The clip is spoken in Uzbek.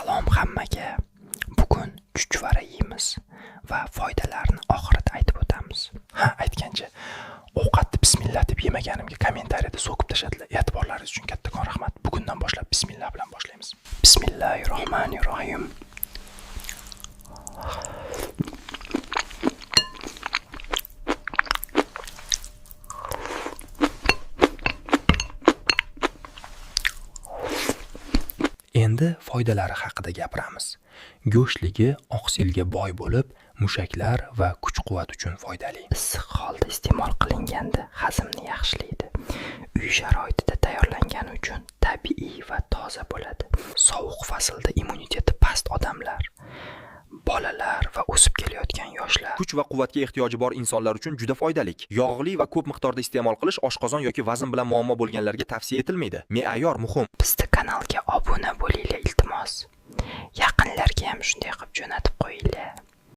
Salom hammaga. Bugun chuchvara yeymiz va foydalarini oxirida aytib o'tamiz. Ha, aytgancha, ovqatni bismillah deb yemaganimga kommentariyada so'kib tashladilar. E'tiborlaringiz uchun kattakon rahmat. Bugundan boshlab bismillah bilan boshlaymiz. Bismillahirrohmanirrohim. Endi foydalari haqida gapiramiz. Go'shtligi oqsilga boy bo'lib, mushaklar va kuch-quvvat uchun foydali. Issiq holda iste'mol qilinganda hazmni yaxshilaydi. Uy sharoitida tayyorlangani uchun tabiiy va toza bo'ladi. Sovuq faslda immuniteti past odamlar, bolalar va o'sib kelayotgan yoshlar Kuch va quvvatga ehtiyoji bor insonlar uchun juda foydali. Yog'li va ko'p miqdorda iste'mol qilish oshqozon yoki vazn bilan muammo bo'lganlarga tavsiya etilmaydi. Me'yor muhim. Bizni kanalga obuna bo'linglar, iltimos. Yaqinlarga ham shunday qilib jo'natib qo'yinglar.